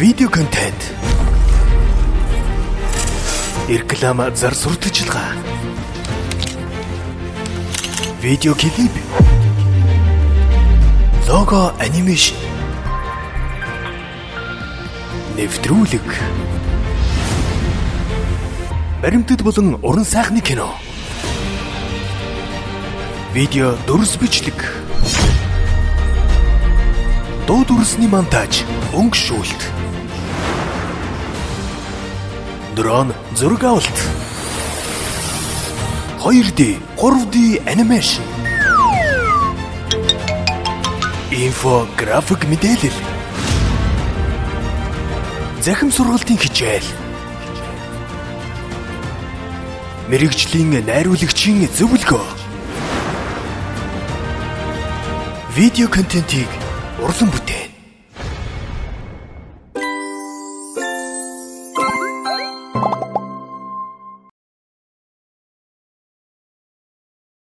Видео контент. Реклам зар сурталчилгаа. Видео клип. Лого animation. Нэвтрүүлэг. Баримтат болон уран сайхны кино. Видео дүрс бичлэг. Дуу дүрсний монтаж, өнгөшүүлэлт. Дрон зураг авалт. 2D, 3D animation. Инфографик мэдээлэл. Захим сургалтын хичээл. Мэргэжлийн найруулагчийн зөвлөгөө. Видео контентийг урлан бүтээн.